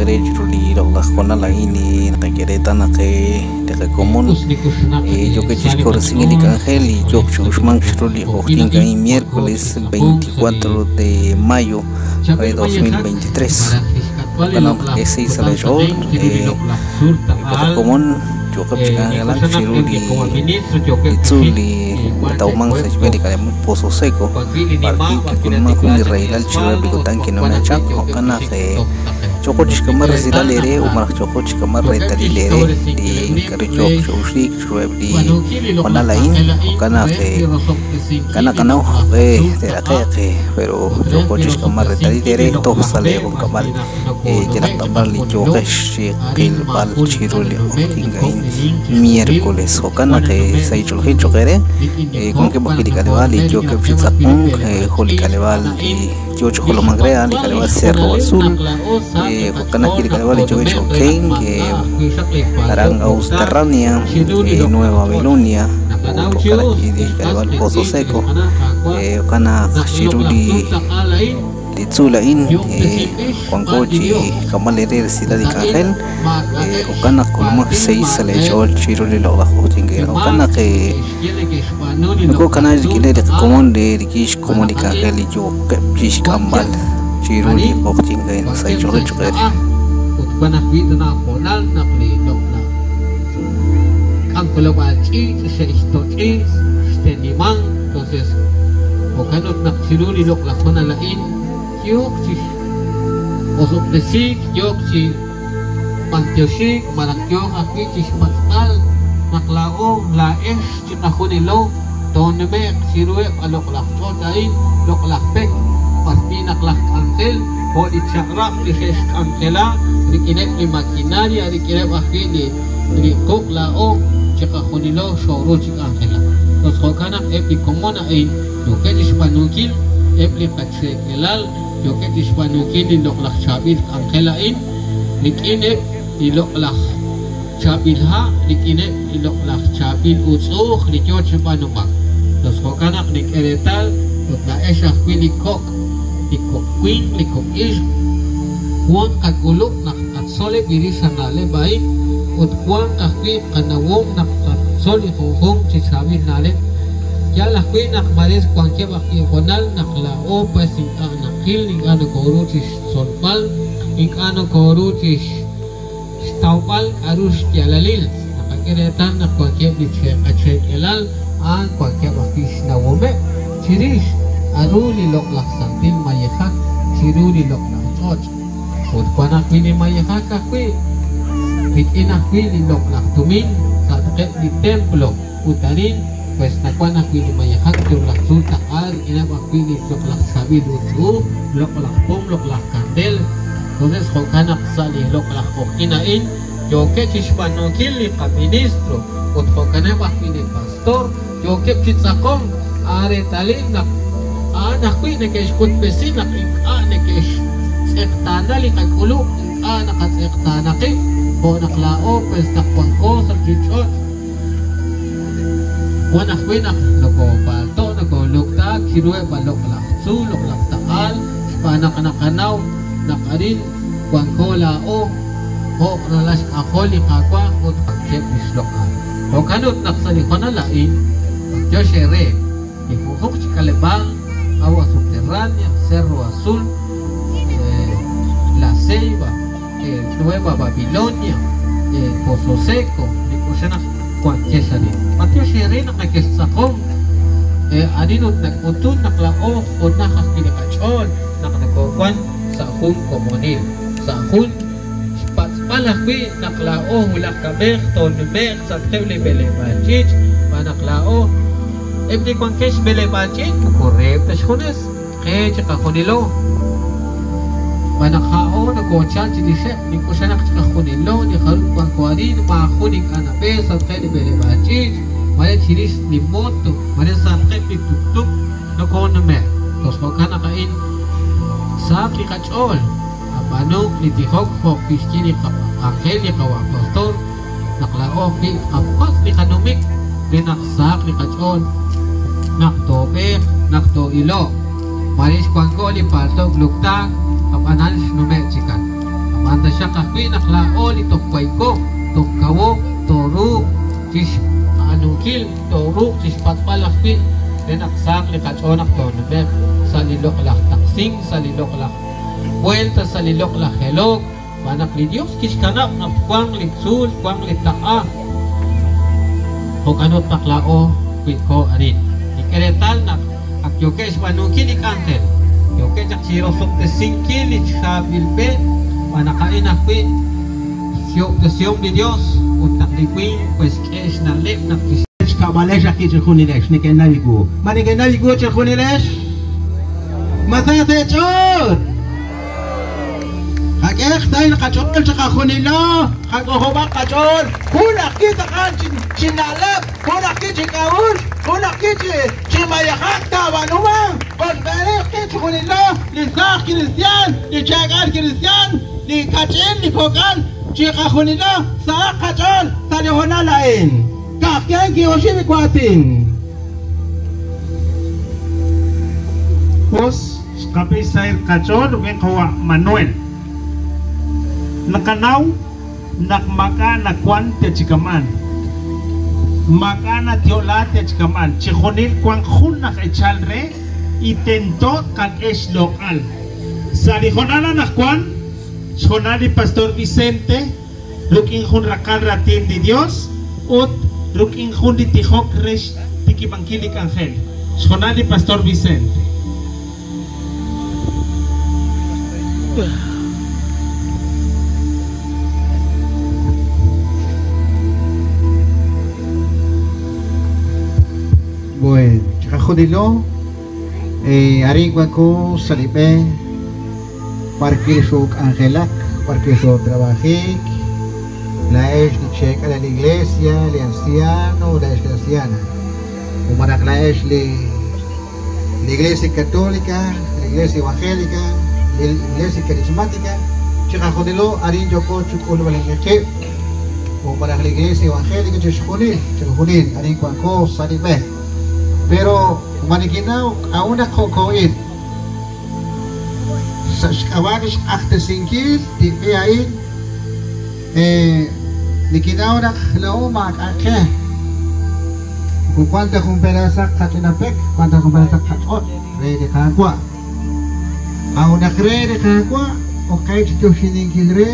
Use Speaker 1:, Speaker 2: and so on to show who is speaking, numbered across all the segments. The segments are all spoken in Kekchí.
Speaker 1: cho'q eere chiru li loq'laj hoonal a'in naqak'e reetal naq li qakomon
Speaker 2: Us li kuxnaq
Speaker 1: yookeb'
Speaker 2: sa' li
Speaker 1: chixkawresinkil li
Speaker 2: qach'ool
Speaker 1: k'anjel li yooq chi uxmank chiru li q'oqyink a'in miércoles 24 de mayo re
Speaker 2: Chaab'il mayejak
Speaker 1: 2023.
Speaker 2: malaj li xk'atb'al li
Speaker 1: Jo'kan naq
Speaker 2: loq'laj
Speaker 1: e 6
Speaker 2: kutan
Speaker 1: sa' xch'ool
Speaker 2: saqenk chiru li loq'laj tzuul
Speaker 1: li
Speaker 2: taq'aal
Speaker 1: qakomon yookeb' chi
Speaker 2: li
Speaker 1: k'anjelak
Speaker 2: kuxanaq
Speaker 1: chiru
Speaker 2: eb' li
Speaker 1: li
Speaker 2: qawa ministro yookeb'
Speaker 1: li
Speaker 2: chi
Speaker 1: tzuul
Speaker 2: xik
Speaker 1: li
Speaker 2: li wank sa'
Speaker 1: natawmank sa'
Speaker 2: pueblo
Speaker 1: xb'een li k'aleb'aal Pozo Seco
Speaker 2: wan wi' li
Speaker 1: b'ar
Speaker 2: nima'
Speaker 1: wi'
Speaker 2: b'ar wi'
Speaker 1: kik'ulmank jun
Speaker 2: natikla
Speaker 1: li
Speaker 2: chaq li
Speaker 1: rahilal chiruheb' li
Speaker 2: asfalto
Speaker 1: kutan
Speaker 2: ut wan
Speaker 1: kinume'
Speaker 2: ajwi'
Speaker 1: chaq
Speaker 2: yookeb'
Speaker 1: jo'kan
Speaker 2: chi
Speaker 1: naq
Speaker 2: xik toj taqe'q
Speaker 1: cho'qo chixk'amb'al
Speaker 2: nek'e
Speaker 1: resilal
Speaker 2: reetal
Speaker 1: eere
Speaker 2: naq
Speaker 1: ut malaj cho'qo chixk'amb'al
Speaker 2: yookeb'
Speaker 1: reetalil eere li
Speaker 2: chixkawresinkileb' rib'
Speaker 1: k'aru
Speaker 2: re
Speaker 1: yooq chi uxliik chiruheb' li
Speaker 2: xb'aanunkil li loq'laj
Speaker 1: hoonal a'in
Speaker 2: k'anjel a'in
Speaker 1: jo'kan naq
Speaker 2: reheb' li rosob'tesinkil
Speaker 1: ink'a'
Speaker 2: li
Speaker 1: naqanaw
Speaker 2: loq'laj
Speaker 1: jo'q'e
Speaker 2: tzuul taq'a
Speaker 1: te'raqe'q pero
Speaker 2: ut reheb'
Speaker 1: cho'qo
Speaker 2: li
Speaker 1: chixk'amb'al reetalil
Speaker 2: rosob'tesinkil
Speaker 1: eere
Speaker 2: li
Speaker 1: toj
Speaker 2: loq'laj
Speaker 1: sa'
Speaker 2: b'e
Speaker 1: lee
Speaker 2: b'ar
Speaker 1: junkab'al
Speaker 2: wi' naq
Speaker 1: yalaq
Speaker 2: nokoonume'
Speaker 1: ta b'ar li
Speaker 2: chiqajunilo
Speaker 1: yooqex
Speaker 2: arin
Speaker 1: chiqilb'al
Speaker 2: maajun
Speaker 1: chiru
Speaker 2: ink'a'
Speaker 1: li
Speaker 2: nanume' li
Speaker 1: q'oqyink
Speaker 2: kok'
Speaker 1: a'in
Speaker 2: li ninq chixjunil
Speaker 1: miércoles jo'kan
Speaker 2: wan
Speaker 1: naq
Speaker 2: nanume'
Speaker 1: sa'
Speaker 2: rik'in
Speaker 1: ich'oolej cho'q eere
Speaker 2: rik'in li kok'
Speaker 1: wankeb'
Speaker 2: wan
Speaker 1: ajwi' li
Speaker 2: naq
Speaker 1: k'aleb'aal li
Speaker 2: nokoonume' rik'in
Speaker 1: yookeb' chi
Speaker 2: ajwi' li
Speaker 1: tz'aqonk
Speaker 2: b'eleb'aal
Speaker 1: jo' li
Speaker 2: ch'iich'
Speaker 1: k'aleb'aal
Speaker 2: a'an
Speaker 1: li
Speaker 2: a'in
Speaker 1: yoo chi
Speaker 2: li
Speaker 1: jolomank re a'an li
Speaker 2: xpatz'b'al li
Speaker 1: k'aleb'aal Cerro
Speaker 2: xjunalil
Speaker 1: Azul
Speaker 2: naq laa'o sa' li
Speaker 1: jo'kan ajwi'
Speaker 2: qach'ool
Speaker 1: li
Speaker 2: naq
Speaker 1: k'aleb'aal li yookeb' chi
Speaker 2: toonume'q re naq
Speaker 1: okenk
Speaker 2: maak'a' ajwi' xaq li
Speaker 1: aran
Speaker 2: palto'k luktaak
Speaker 1: Austerrania
Speaker 2: chiru li loq'laj
Speaker 1: Nueva
Speaker 2: ch'och'
Speaker 1: Babilonia
Speaker 2: naqanaw
Speaker 1: ut
Speaker 2: chi
Speaker 1: jo'kan
Speaker 2: us
Speaker 1: ajwi' li
Speaker 2: ex qas
Speaker 1: k'aleb'aal Pozo
Speaker 2: qiitz'in
Speaker 1: Seco
Speaker 2: li qana' Qaawa'
Speaker 1: jo'kan naq
Speaker 2: naq li
Speaker 1: chiru
Speaker 2: loq'laj
Speaker 1: li
Speaker 2: tzuul taq'aal a'in
Speaker 1: li tzuul a'in
Speaker 2: yo'ob'tesinb'il
Speaker 1: wanko
Speaker 2: xb'aan li
Speaker 1: chi
Speaker 2: Dios
Speaker 1: k'amb'al eere resilal li
Speaker 2: ut a'in
Speaker 1: k'anjel
Speaker 2: maak'a'eb'
Speaker 1: jo'kan naq k'ulumaq
Speaker 2: xpaatil
Speaker 1: 6 sa'
Speaker 2: maak'a'eb'
Speaker 1: leech'ool chiru li loq'laj q'oqyink
Speaker 2: li
Speaker 1: a'in jo'kan
Speaker 2: maak
Speaker 1: naq
Speaker 2: neke'xye neke'xb'aanu li loq'laj
Speaker 1: nokokanaak
Speaker 2: tzuul
Speaker 1: rik'ineb' li
Speaker 2: taq'aal
Speaker 1: qakomon re rik'in xkomon
Speaker 2: xb'aan
Speaker 1: li
Speaker 2: naq
Speaker 1: k'anjel
Speaker 2: a'in
Speaker 1: li yookeb' chixk'amb'al
Speaker 2: wankeb'
Speaker 1: chiru li
Speaker 2: arin
Speaker 1: q'oqyink a'in sa'
Speaker 2: wankeb' sa'
Speaker 1: ich'oolej cho'q eere
Speaker 2: xna'aj ut wan ajwi' tana' hoonal naq li loq'laj k'anjelob'aal ch'iich' xe'xtoch'i xtenimank entonces jo'kan ut naq chiru li loq'laj hoonal a'in yooq chi osob'tesiik yooq chi b'antioxiik malaj yooq ajwi' chi xpatz'b'al naq laa'o laa'ex chiqajunilo toonume'q chiruheb' a loq'laj ch'och' a'in loq'laj pek b'ar wi' naq laj k'anjel jo' li chaq'rab' li xe'xk'anjela rik'ineb' li maquinaria rik'ineb' ajwi' li li quq' laa'o chiqajunilo xooru chi k'anjelak entonces jo'kan naq eb' li komon a'in yookeb' chi xb'aanunkil eb' li qacheekelal yookeb' chi xb'aanunkil li loq'laj chaab'il k'anjel a'in rik'ineb' li loq'laj chaab'il ha' rik'ineb' li loq'laj chaab'il utz'uuj li yoo chi b'aanumank entonces jo'kan naq nik'e reetal ut laa'ex ajwi' li kok' li kok' winq li kok' ixq wan qak'ulub' naq qatzoleb' li rix a na'leb' a'in ut wan ajwi' qanawom naq qatzol li junjunq chi chaab'il na'leb' yal ajwi' naq mare wankeb' ajwi' hoonal naq laa'o pues ink'a' naqil ink'a' nokoru chi xtzolb'al ink'a' nokoru chi xtawb'al k'aru xyaalalil naqak'e reetal naq wankeb' li qacheek'elal a'an wankeb' ajwi' xnawomeb' chirix k'aru li loq'laj santil mayejak chiru li loq'laj ch'och' ut wan ajwi' li mayejak ajwi' rik'in ajwi' li loq'laj tumin sa'atqeb' li templo ut arin pues nawan ajwi' li mayejak chiru laj tzuul taq'a rik'ineb' ajwi' li loq'laj chaab'il utz'uuj loq'laj pom loq'laj kandel entonces jo'kan naq sa' li loq'laj q'oqyink a'in yookeb' chi xb'aanunkil li qaministro ut jo'kaneb' ajwi' li pastor yookeb' chi tz'aqonk a reetalil naq a'an ajwi' neke'xk'utb'esi naq ink'a' neke'xtz'eqtaana li qak'ulub' ink'a' naqatz'eqtaana qib' jo' naq laa'o pues naq wanko sa' ruuchich'och' wan ajwi' naq nokopaalto' nokoluktaak chiruheb' a loq'laj tzuul loq'laj taq'aal xb'aan naq naqanaw naq arin wanko laa'o jo' ralal xk'ajol li Qaawa' ut wankeb' li xloq'al jo'kan ut naq sa' li hoonal a'in b'antiox eere li junjunq chi k'aleb'aal Agua Subterránea, Cerro Azul, La Ceiba, Nueva Babilonia, Pozo Seco, li k'uxanaq wankex arin. B'antiox eere naq nekextz'aqonk arin ut nak'utun naq laa'o junaj ajwi' li qach'ool naq nokowan sa' jun komonil, sa' jun xpatz'b'al ajwi' naq laa'o wulaj kab'ej toonume'q sa'atqeb' li b'eleb'aal ch'iich' xb'aan naq laa'o eb' li wankex b'eleb'aal ch'iich' moko reheb' ta xjunes qe chiqajunilo xb'aan naq a'o nokochal chirixeb' nik'uxanaq chiqajunilo li jarub' wanko arin maajun ink'a' nab'e sa'atqeb' li b'eleb'aal ch'iich' mare chirix li moto mare sa'atqeb' li tuktuk nokonume'q tos jo'kan naq a'in sahaq li qach'ool qab'aanuq li tijok jo' kixye li q'anjel li qawa pastor naq laa'o ajwi' qapatz' li qanumik re naq sahaq li qach'ool naq toob'eeq naq too'iloq mare xwanko' li palto'k luktaak ab'anan xnume' chikan Xb'aan taxaq ajwi' naq laa'o li toj wayko, toj kawo, tooruuq chixb'aanunkil, tooruuq chixpatz'b'al ajwi' re naq sahaq li qach'ool naq toonume'q sa' li loq'laj taqsink, sa' li loq'laj vuelta, sa' li loq'laj helok, xb'aan naq li Dios kixkanab' naq twanq li tzuul, twanq li taq'a. Jo'kan ut naq laa'o wi'ko arin. Nink'e reetal naq ak yookeb' xb'aanunkil li k'anjel, yookeb' chaq chirosob'tesinkil li chaab'il b'e, xb'aan naq a'in ajwi' xyo'ob'tesihom li Dios ut naq li winq we'xk'e xna'leb' naq kix.
Speaker 3: Xkab'alex ajwi' chejunilex neke'naw wu. Ma neke'naw wu chejunilex? Ma sa sa' eech'ool? Qak'ehaq xsahil qach'ool chiqajunilo, qak'ojob'aq qach'ool, jun ajwi' tz'aqal chi na'leb', jun ajwi' chi k'a'uxl, jun ajwi' chi mayejak taab'aanumanq, qochb'eeneb' qib' chijunilo, li saaj kristiaan, li chaak'al kristiaan, li kach'in, li kok'al, chiqajunilo sahaq qach'ool sa' li hoonal a'in. Ka'ajwi' kiib' oxib' li waatin.
Speaker 4: Us xqab'i xsahil qach'ool rik'in qawa' Manuel. Naqanaw naq maak'a' nawank te'chikam'an. Maak'a' natyo'la te'chikam'an. Chijunil wank jun aj echal re y tento tqak'e xloq'al. Sa' li hoonal anaqwan, xhoonal li Pastor Vicente rik'in jun raqal raatin li Dios ut rik'in jun li tijok re xtikib'ankil li k'anjel. Xhoonal li Pastor Vicente.
Speaker 3: Bueno, chiqajunilo arin wanko sa' li b'e b'arwi' xook'anjelak, b'arwi' xootrabajik, laa'ex li cheek'al li iglesia, li anciano, laa'ex li anciana. O malaj laa'ex li Iglesia Católica, la Iglesia Evangélica, la Iglesia Carismática, chiqajunilo arin yooko chik'ulb'al qib', o malaj la Iglesia Evangélica chixjunil, chixjunil arin wanko sa' li b'e. Pero manikinaw k'a'unaq jo'ko'in. Sa' xk'ab'a' li xq'axtesinkil li b'e a'in, nikinaw naq laa'o maak'a' qe. Moko wank ta jun pedasaq qach'ina pek, wank ta jun pedasaq qach'och' re li Qaawa'. A'unaq re li Qaawa', ok qe chi yoxininkil re,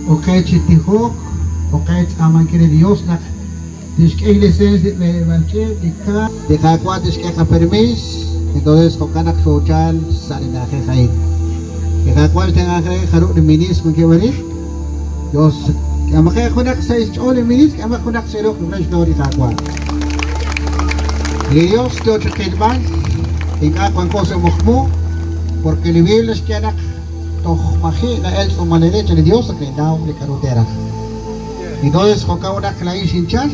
Speaker 3: ok qe chi tijok, ok qe tz'aamankil re Dios naq tixk'e xliseens li b'eeleb'aal ch'iich', li kaar. Li Qaawa' tixk'e qapermiis, entonces jo'kan naq xoochal sa' li na'ajej a'in. Li Qaawa' xtenq'ank re jarub' li ministro wankeb' arin. Dios, k'amaqe junaq sa' xch'ool li ministro, k'amaq junaq sa' ruq' re xloor li Qaawa'. Li Dios yo chi qilb'al, ink'a' wanko sa' muqmu, porque li Biblia xye naq toj maji' na'el tz'uumal eere cha li Dios ak ninnaw li k'a'ru teeraj. Entonces jo'kan naq laa'in xinchal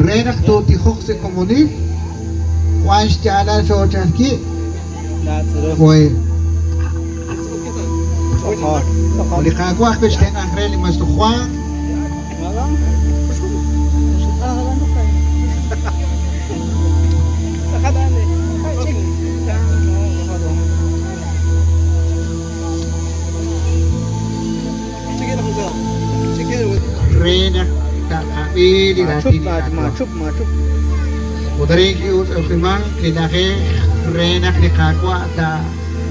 Speaker 3: re naq tootijoq sa' komonil, wan xyaalal xoochalki'. Bueno. Li Qaawa' ajwi' xtenq'ank re li Maestro Juan. Re naq taqab'i li raatin li Qaawa'. Ut arin ki'utz'ujimank li na'ajej re naq li Qaawa'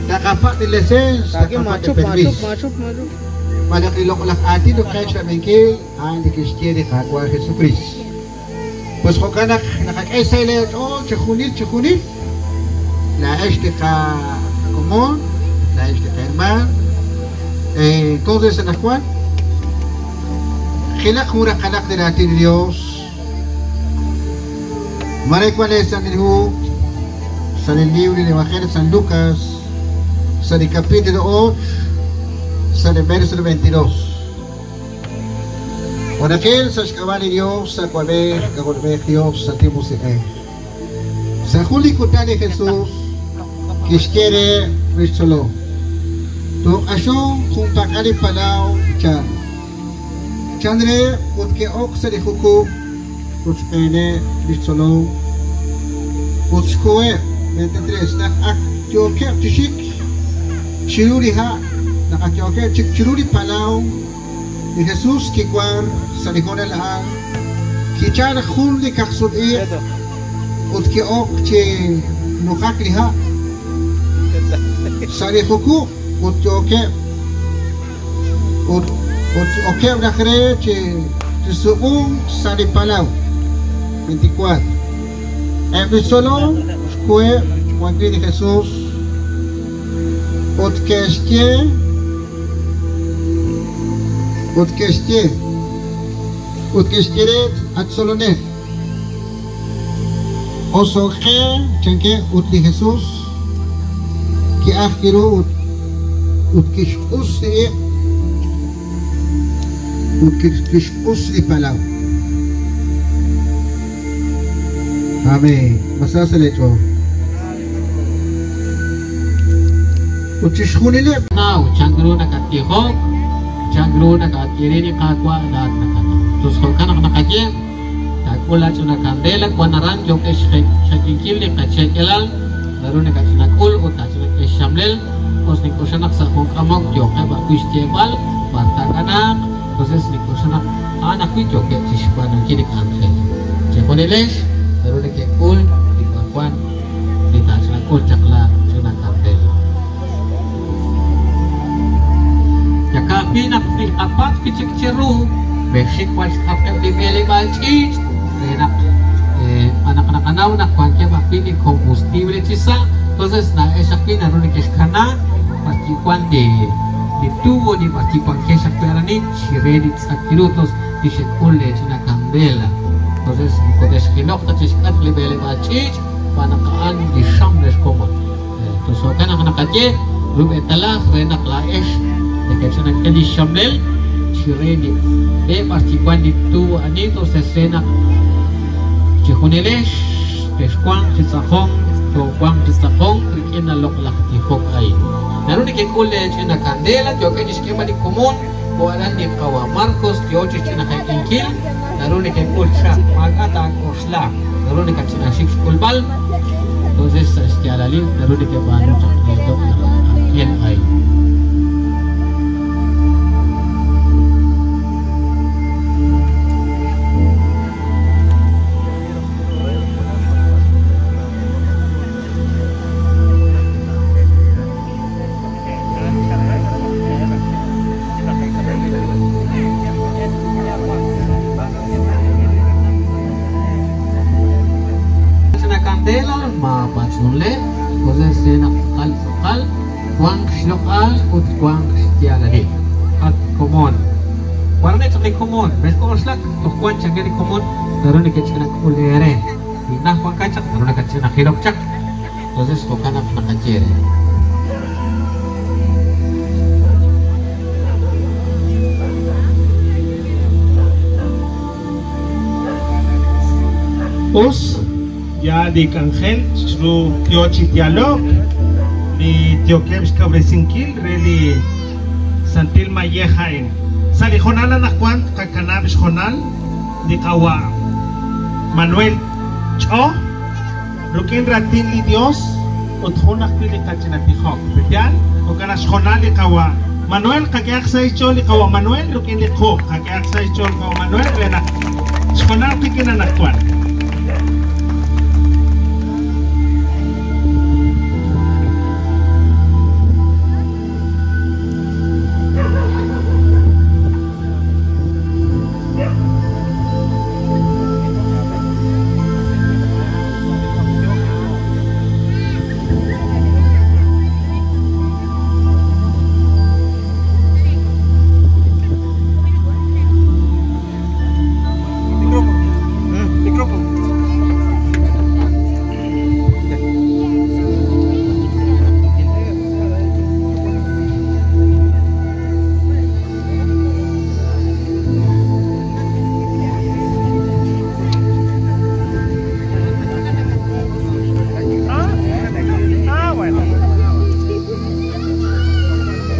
Speaker 3: taqapatz' li leseens, taqapatz' li permiis. Xb'aan naq li loq'laj aatin ut qe xrab'inkil a'an li kixye li Qaawa' Jesukriist. Pues jo'kan naq naqak'e xsahil eech'ool chejunil chejunil, laa'ex li qakomon, laa'ex li qahermaan. Entonces anaqwan qilaq jun raqalaq li raatin li Dios. Mare wan Santil Hu sa' li libro del Evangelio de San Lucas, sa' li capítulo 8, sa' li verso 22. Wanaqil sa' xk'ab'a' li Dios, sa' Awab'ej, K'ajolb'ej Dios, Santil Musiq'ej. Sa' jun li kutan li Jesús kixye re li xtzolom, Tooq'axonq junpak'al li palaw, chan. Chan re ut ke'ok sa' li jukub' rochb'eeneb' li xtzolom ut xkoheb'. 23 naq ak yookeb' chi xik chiru li ha' Naq ak yookeb' chik chiru li palaw, li Jesus kiwar sa' li hoonal a'an, kichalk jun li kaqsut-iq' ut ki'ok chi nujak li ha' sa' li jukub' ut yookeb' ut ut okeb' raj re chi sub'unk sa' li palaw. 24. Eb' li tzolom xkoheb' wan wi' li Jesus ut ke'xye ut ke'xye ut ke'xye re, At Tzolonel, oso'k qe, chankeb'. Ut li Jesus ki'ajk ru ut ut kixq'us li iq' ut kixq'us li palaw. Amén. Ma sa sa' leech'ool? Ut chixjunileb'.
Speaker 2: Naw chan ru nakattijok, chan ru nakatye re li Qaawa' laa'at nakanaw. Tus jo'kan naq naqaye, taak'ul laach'ina kandela wan aran yookeb' xjek'inkil li qacheek'elal, naru nakach'inak'ul ut taach'inak'e xxamlel, us nink'oxla naq sa' jun k'amok yooqeb' ajwi' xyeeb'al b'ar taakanaaq, entonces nink'oxla naq a'an ajwi' yookeb' chixb'aanunkil li k'anjel. Chejunilex naru nekek'ul li b'arwan li taach'inak'ul chaq laa ch'ina kandela. Yaka'ajwi' naq tinqapatz' wi' chik cheru, mexxik wan xk'atqeb' li b'eleb'aal ch'iich' re naq naq naqanaw naq wankeb' ajwi' li combustible chi sa', entonces laa'ex ajwi' naru nekexkana b'arwi' wan li li tubo li b'arwi' wankex ajwi' aranin chire li tz'akirutos li xek'ul leech'ina kandela. Entonces moko texjiloq ta chixk'atq li b'eleb'aal ch'iich' xb'aan naq a'an li xam re xkomon. Tus jo'kan naq naqaye rub'etalaj re naq laa'ex nekech'inak'e li xxamlel chire li b'e b'ar chi wan li tubo ani, entonces re naq chijunilex texwanq chi tz'aqonk, toowanq chi tz'aqonk rik'in a loq'laj tijok a'in. Naru nekek'ul leech'ina kandela, yookeb' chixk'eeb'al li komon, jo' aran li qawa' Marcos yoo chixch'inajek'inkil, naru nekek'ul chaq, maak'a' taak'oxla, naru nakach'inaxik xk'ulb'al. Entonces sa' xyaalalil naru nekeb'aanu chaq li loq'laj k'anjel a'in. Ch'ina kandela maab'atz'unle, entonces re naq tz'aqal tz'aqal wanq xloq'al ut wanq xyaalalil. At komon, waraneb' chaq li komon, mexk'oxlak toj wan chankeb' li komon naru nekech'inak'ul eere. Wi najt wankat chaq naru nakatch'inajilok chaq. Entonces jo'kan naq naqaye re.
Speaker 4: Us ya li k'anjel chiru yo chi yalok li yookeb' xkawresinkil re li santil mayej a'in. Sa' li hoonal anaqwan tqakanab' xhoonal li qawa' Manuel Ch'o rik'in raatin li Dios ut jun ajwi' li qach'ina tijok. Pe'yaal? Jo'kan naq xhoonal li qawa' Manuel, qak'ehaq sa' xch'ool li qawa' Manuel rik'in li quq', qak'ehaq sa' xch'ool qawa' Manuel re naq xhoonal qik'in anaqwan.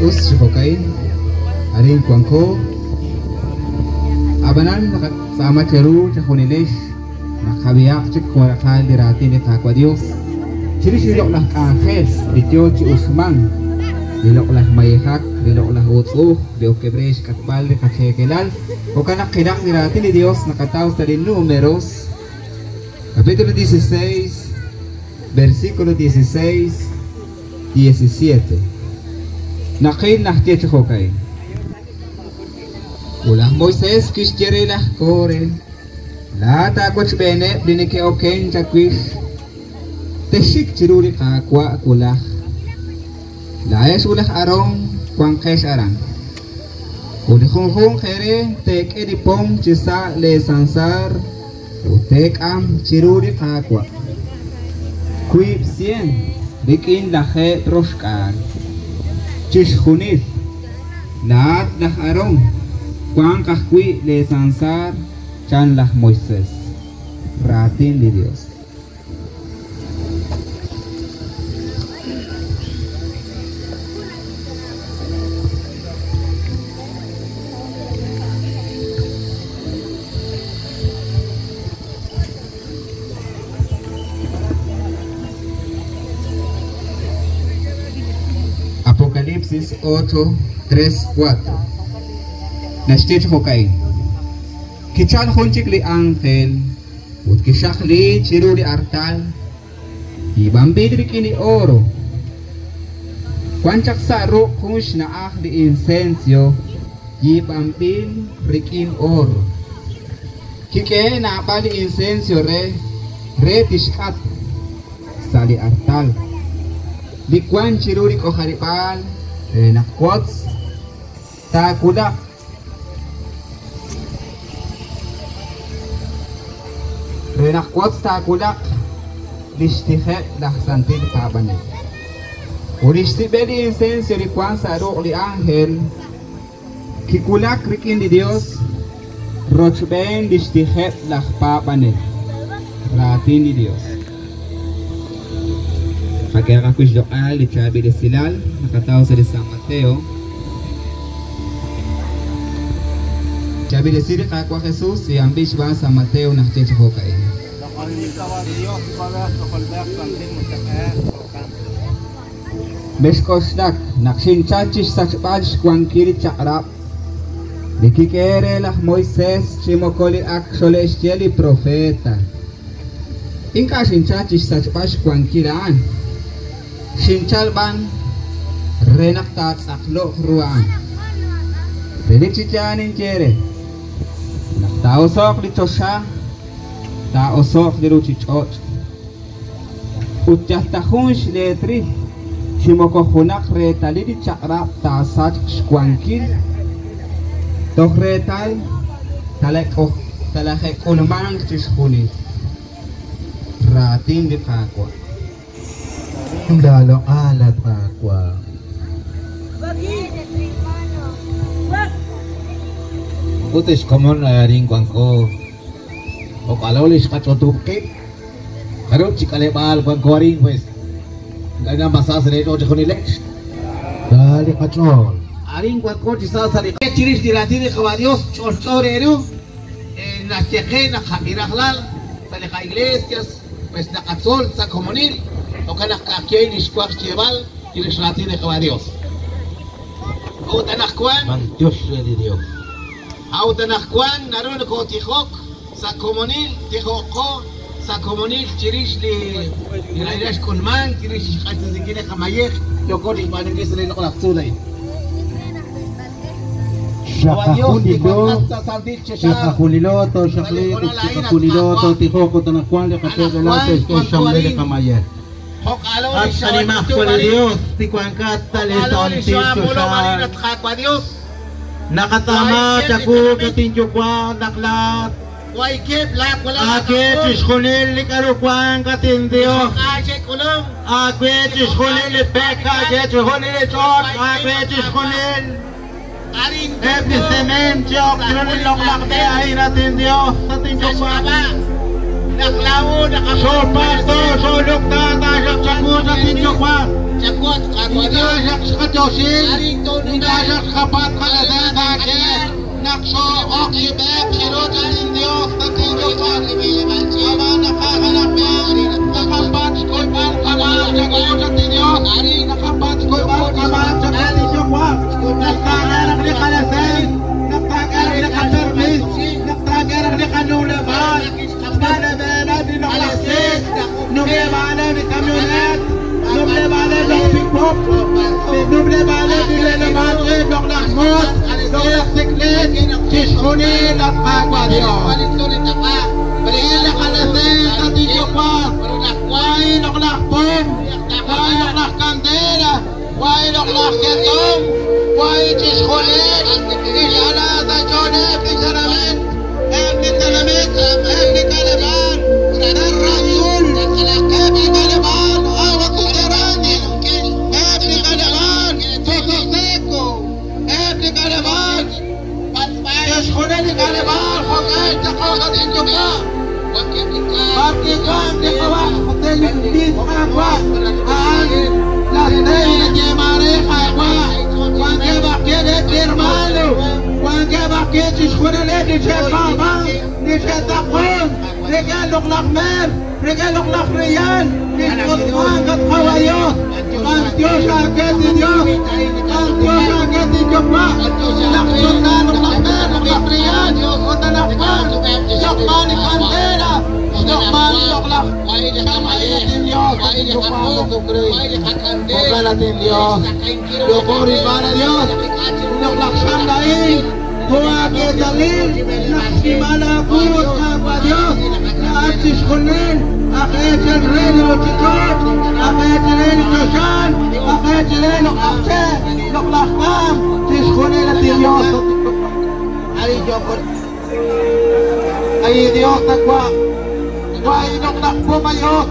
Speaker 5: Us chi jo'ka'in arin wanko ab'anan naqatz'aama cheru chejunilex naq qab'ihaq chik jun raqal li raatin li Qaawa' Dios chirix li loq'laj k'anjel li yoo chi uxmank Li loq'laj mayejak, li loq'laj utz'uj, li okeb' re xk'atb'al li qacheekelal. Jo'kan naq qilaq li raatin li Dios naqataw sa' li Números, capítulo 16, versículo 16, 17. Naqil najye chi jo'ka'in. Ut laj Moisés kixye re laj Kore, laa'at aawochb'eeneb' li neke'oken chawix, texxik chiru li Qaawa' wulaj. Laa'ex ut laj Aarón wanqex aran. Ut li junjunq eere teek'e li pom chi sa' leesansaar ut teek'am chiru li Qaawa'. 260. Chixjunil. Laa'at laj Aarón wanq ajwi' leesansaar chan laj Moisés. Raatin li Dios. Apocalipsis 8, 3, 4. Naxye chi jo'ka'in. Kichal jun chik li ángel ut kixaqli chiru li artal yiib'anb'il rik'in li oro. Wan chaq sa' ruq' jun xna'aj li incenso yiib'anb'il rik'in oro. Kik'ehe' naab'al li incenso re re tixk'at sa' li artal li wan chiru li k'ojarib'aal re naq wotz taawulaq. Re naq wotz taawulaq lix tijeb' laj santil paab'anel. Ut lix sib'el li incenso li wan sa' ruq' li ángel kiwulak rik'in li Dios rochb'een lix tijeb' laj paab'anel. Raatin li Dios. Qak'ehaq ajwi' xloq'al li chaab'il esilal naqataw sa' li San Mateo. Chaab'il esil li Qaawa' Jesús li amb'il xb'aan San Mateo najye chi jo'ka'in. Mexk'oxlak naq xinchal chixsachb'al xwankil li chaq'rab' li kik'ehe' re laj Moisés chi moko li ak xole'xye li profeta. Ink'a' xinchal chixsachb'al xwankil a'an. Xinchal b'an re naq taatz'aqlo'q ru a'an. Relik chi yaal ninye re, naq taa'oso'q li choxa, taa'oso'q li ruchich'och'. Ut yal ta jun xleetril chi moko junaq reetalil li chaq'rab' taasachq xwankil toj reetal talaje'k'ulmanq chixjunil. Raatin li Qaawa'.
Speaker 3: Laloq'al at Qaawa'.
Speaker 6: Ut xkomon arin wanko ok'alo li xqach'utub' qib' jarub' chi k'aleb'aal wanko arin pues ngana masas re ch'och junilex.
Speaker 3: Dale qach'ool.
Speaker 6: Arin wanko chi sa sa li chirix li raatin li Qaawa' Dios ch'olch'o reru naxyeqe naq jab'irajlal sa li qa'iglesias pues naqatzol sa komonil jo'kan naq k'ajkey li xwaj xyeeb'al chirix raatin li Qaawa' Dios. Ut anaqwan
Speaker 3: Dios re li Dios.
Speaker 6: Ut anaqwan naru nokotijok sa komonil tijoqo sa komonil chirix li li xk'ulman chirix xq'axtesinkil li qamayej yoko li xb'aanunkil sa li loq'laj tzuul a'in.
Speaker 3: Xaqajunilo toxaqli xaqajunilo totijoq utanajuan li qacheelal texk'e li qamayej.
Speaker 6: At
Speaker 3: li Dios tikuankat li santil choxa. Naqatama chaku katinyukwa naqlat. Ake chixjunil li k'aru wan katin Dios. Ake chixjunil li pek, ake chixjunil li ch'och, ake chixjunil eb' li cement chi'ok chiru li loq'laj b'e a'in atin Dios katinyukwa. Xoparto xolukta taxaq chaku katinyukwa. Ink'a' xaq xqatyoxil, ink'a' xaq xqapat qalasen ake naq xo'ok chi b'eek chiru chatin Dios katinyukwa. Aman naqajalaq b'e naqapat xk'ulb'al qamaak chaku chatin Dios naqapat xk'ulb'al qamaak chaku.
Speaker 6: Loqlaq chixjunil Qaawa' Dios. Guay loqlaq pum, guay loqlaq candela, guay loqlaq ketom, guay chixjunil, ixala tachoneb, ixalamet, ebni talamet, ebni kaleban, Cerro Azul, ebni kaleban, agua subterránea, ebni kaleban, pozo seco, ebni kaleban, chixjunil kaleban, jok'el taqoqatin yuqa. Ay Dios, guay loqlaq pumayot,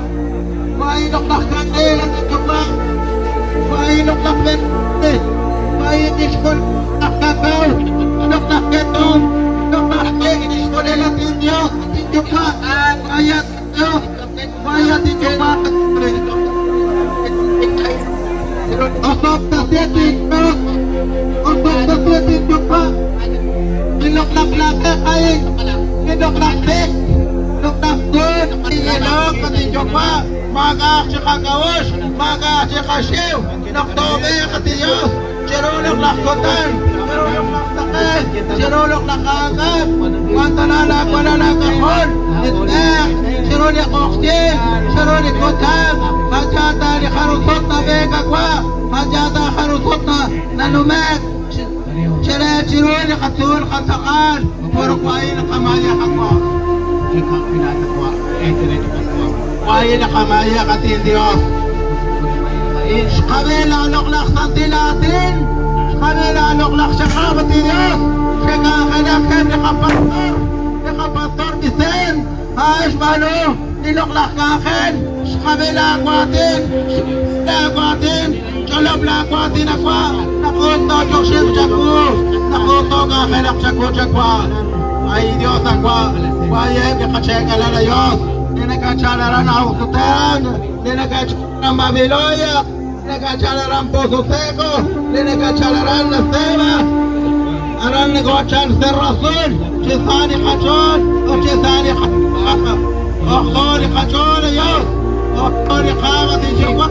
Speaker 6: guay loqlaq candela tinchupa, guay loqlaq verde, guay tishkol kakao, loqlaq keton, loqlaq tishkolela tin Dios, tinchupa, guay Dios, guay tinchupa. Osok tasieti, osok tasieti tinchupa, loqlaq lakay, loqlaq tek. Ay Dios, agua, guay, mi cacheca, Dios, tiene que echar a Naucután, tiene que echar a Babilonia, tiene que echar a Pozo Seco, tiene que echar a la Seba, Arán Gochar Cerro Azul, Chisani Cachón, o Chisani Cacha, Ojori Cachón, Dios, Ojori Java, Tichuá.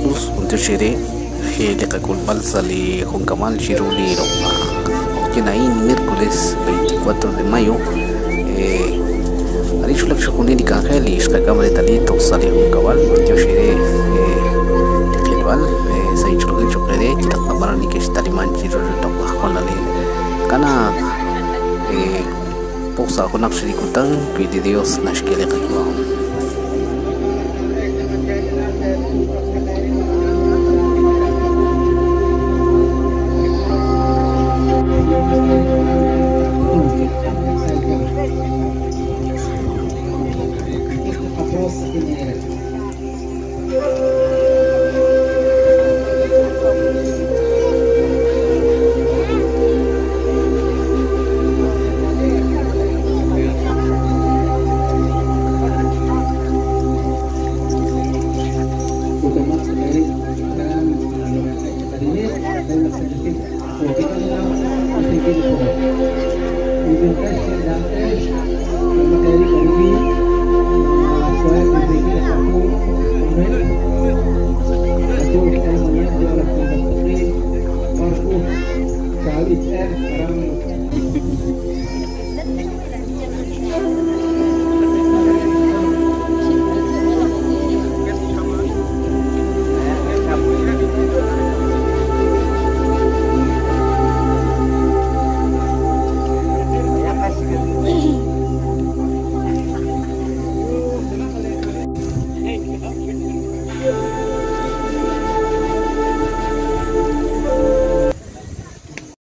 Speaker 1: Us, Liqakulpal Juncamal Chiruli Oquenaín, miércoles 24 de mayo. Arishulak Shukuni Kangel y Shkakam de Talito Sali Juncabal, Yoshire Tequilbal, Saichulgil Chukere, Chitakamarani Kestaliman Chiruli Toklajonalin, Kana Posa Jonak Shirikutan, Pide Dios Nashkele.